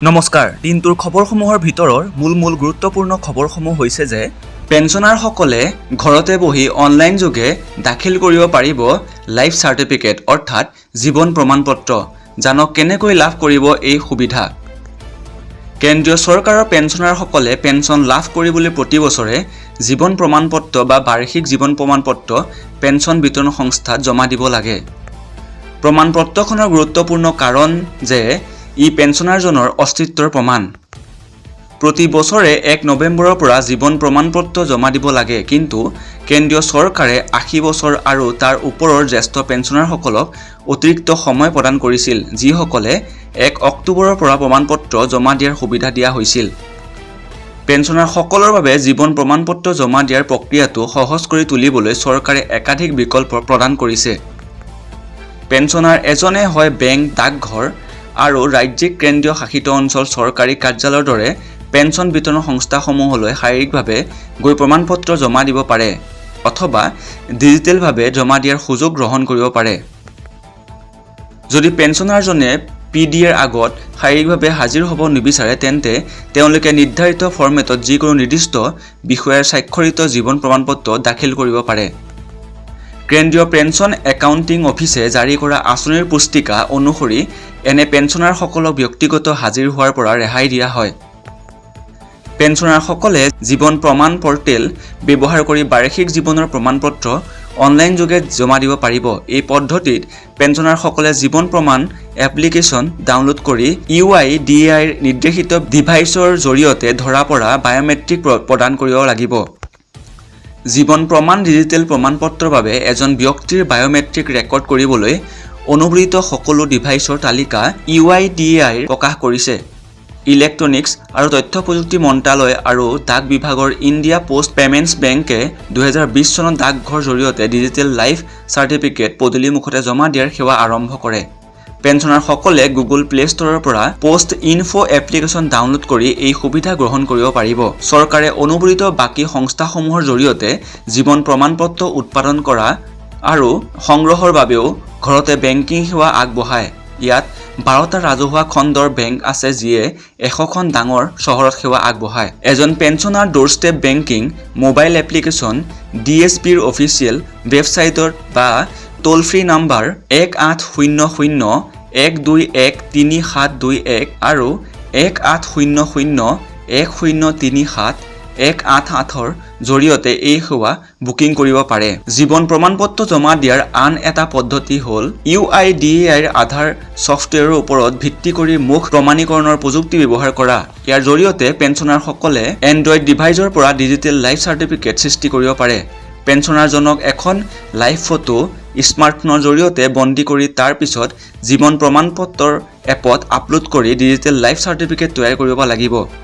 নমস্কাৰ। দিনটোৰ খবৰসমূহৰ ভিতৰৰ মূল মূল গুৰুত্বপূৰ্ণ খবৰসমূহ হৈছে যে পেঞ্চনাৰসকলে ঘৰতে বহি অনলাইন যোগে দাখিল কৰিব পাৰিব লাইফ চাৰ্টিফিকেট, অৰ্থাৎ জীৱন প্ৰমাণপত্ৰ। জানক কেনেকৈ লাভ কৰিব এই সুবিধা। কেন্দ্ৰীয় চৰকাৰৰ পেঞ্চনাৰসকলে পেঞ্চন লাভ কৰিবলৈ প্ৰতি বছৰে জীৱন প্ৰমাণপত্ৰ বা বাৰ্ষিক জীৱন প্ৰমাণপত্ৰ পেঞ্চন বিতৰণ সংস্থাত জমা দিব লাগে। প্ৰমাণপত্ৰখনৰ গুৰুত্বপূৰ্ণ কাৰণ যে ই পেঞ্চনাৰজনৰ অস্তিত্বৰ প্ৰমাণ। প্ৰতি বছৰে 1 নৱেম্বৰৰ পৰা জীৱন প্ৰমাণপত্ৰ জমা দিব লাগে। কিন্তু কেন্দ্ৰীয় চৰকাৰে 80 বছৰ আৰু তাৰ ওপৰৰ জ্যেষ্ঠ পেঞ্চনাৰসকলক অতিৰিক্ত সময় প্ৰদান কৰিছিল, যিসকলে 1 অক্টোবৰৰ পৰা প্ৰমাণপত্ৰ জমা দিয়াৰ সুবিধা দিয়া হৈছিল। পেঞ্চনাৰসকলৰ বাবে জীৱন প্ৰমাণপত্ৰ জমা দিয়াৰ প্ৰক্ৰিয়াটো সহজ কৰি তুলিবলৈ চৰকাৰে একাধিক বিকল্প প্ৰদান কৰিছে। পেঞ্চনাৰ এজনে হয় বেংক, ডাকঘৰ আৰু ৰাজ্যিক, কেন্দ্ৰীয় শাসিত অঞ্চল চৰকাৰী কাৰ্যালয়ৰ দৰে পেঞ্চন বিতৰণ সংস্থাসমূহলৈ শাৰীৰিকভাৱে গৈ প্ৰমাণপত্ৰ জমা দিব পাৰে অথবা ডিজিটেলভাৱে জমা দিয়াৰ সুযোগ গ্ৰহণ কৰিব পাৰে। যদি পেঞ্চনাৰজনে পি.ডি.এৰ আগত শাৰীৰিকভাৱে হাজিৰ হ'ব নিবিচাৰে, তেন্তে তেওঁলোকে নিৰ্ধাৰিত ফৰ্মেটত যিকোনো নিৰ্দিষ্ট বিষয়াৰ স্বাক্ষৰিত জীৱন প্ৰমাণপত্ৰ দাখিল কৰিব পাৰে। কেন্দ্ৰীয় পেঞ্চন একাউণ্টিং অফিচে জাৰি কৰা আঁচনিৰ পুস্তিকা অনুসৰি এনে পেঞ্চনাৰসকলক ব্যক্তিগত হাজিৰ হোৱাৰ পৰা ৰেহাই দিয়া হয়। পেঞ্চনাৰসকলে জীৱন প্ৰমাণ পৰ্টেল ব্যৱহাৰ কৰি বাৰ্ষিক জীৱনৰ প্ৰমাণপত্ৰ অনলাইনযোগে জমা দিব পাৰিব। এই পদ্ধতিত পেঞ্চনাৰসকলে জীৱন প্ৰমাণ এপ্লিকেচন ডাউনলোড কৰি ইউ.আই.ডি.এ.আইৰ নিৰ্দেশিত ডিভাইচৰ জৰিয়তে ধৰা পৰা বায়'মেট্ৰিক প্ৰদান কৰিব লাগিব। জীৱন প্ৰমাণ ডিজিটেল প্ৰমাণপত্ৰৰ বাবে এজন ব্যক্তিৰ বায়'মেট্ৰিক ৰেকৰ্ড কৰিবলৈ অনুমোদিত সকলো ডিভাইচৰ তালিকা ইউ.আই.ডি.এ.আই প্ৰকাশ কৰিছে। ইলেক্ট্ৰনিক্স আৰু তথ্য প্ৰযুক্তি মন্ত্ৰালয় আৰু ডাক বিভাগৰ ইণ্ডিয়া পোষ্ট পেমেণ্টছ বেংকে 2020 চনত ডাকঘৰ জৰিয়তে ডিজিটেল লাইফ চাৰ্টিফিকেট পদূলিমুখতে জমা দিয়াৰ সেৱা আৰম্ভ কৰে। পেঞ্চনাৰসকলে গুগল প্লে ষ্ট'ৰৰ পৰা পোষ্ট ইনফো এপ্লিকেচন ডাউনলোড কৰি এই সুবিধা গ্ৰহণ কৰিব পাৰিব। চৰকাৰে অনুমোদিত বাকী সংস্থাসমূহৰ জৰিয়তে জীৱন প্ৰমাণপত্ৰ উৎপাদন কৰা আৰু সংগ্ৰহৰ বাবেও ঘৰতে বেংকিং সেৱা আগবঢ়ায়। ইয়াত 12টা ৰাজহুৱা খণ্ডৰ বেংক আছে যিয়ে 100খন ডাঙৰ চহৰত সেৱা আগবঢ়ায়। এজন pensioner doorstep banking mobile application, ডি.এছ.বিৰ official ৱেবছাইটত বা টোল ফ্ৰী নম্বৰ 1800 121 3721 আৰু 1800 1037 188ৰ জৰিয়তে এই সেৱা বুকিং কৰিব পাৰে। জীৱন প্ৰমাণপত্ৰ জমা দিয়াৰ আন এটা পদ্ধতি হ'ল ইউ.আই.ডি.এ.আইৰ আধাৰ ছফ্টৱেৰৰ ওপৰত ভিত্তি কৰি মুখ প্ৰমাণীকৰণৰ প্ৰযুক্তি ব্যৱহাৰ কৰা। ইয়াৰ জৰিয়তে পেঞ্চনাৰসকলে এণ্ড্ৰইড ডিভাইচৰ পৰা ডিজিটেল লাইফ চাৰ্টিফিকেট সৃষ্টি কৰিব পাৰে। পেঞ্চনাৰজনক এখন লাইভ ফটো স্মাৰ্টফোনৰ জৰিয়তে বন্দী কৰি তাৰ পিছত জীৱন প্ৰমাণপত্ৰৰ এপত আপলোড কৰি ডিজিটেল লাইফ চাৰ্টিফিকেট তৈয়াৰ কৰিব লাগিব।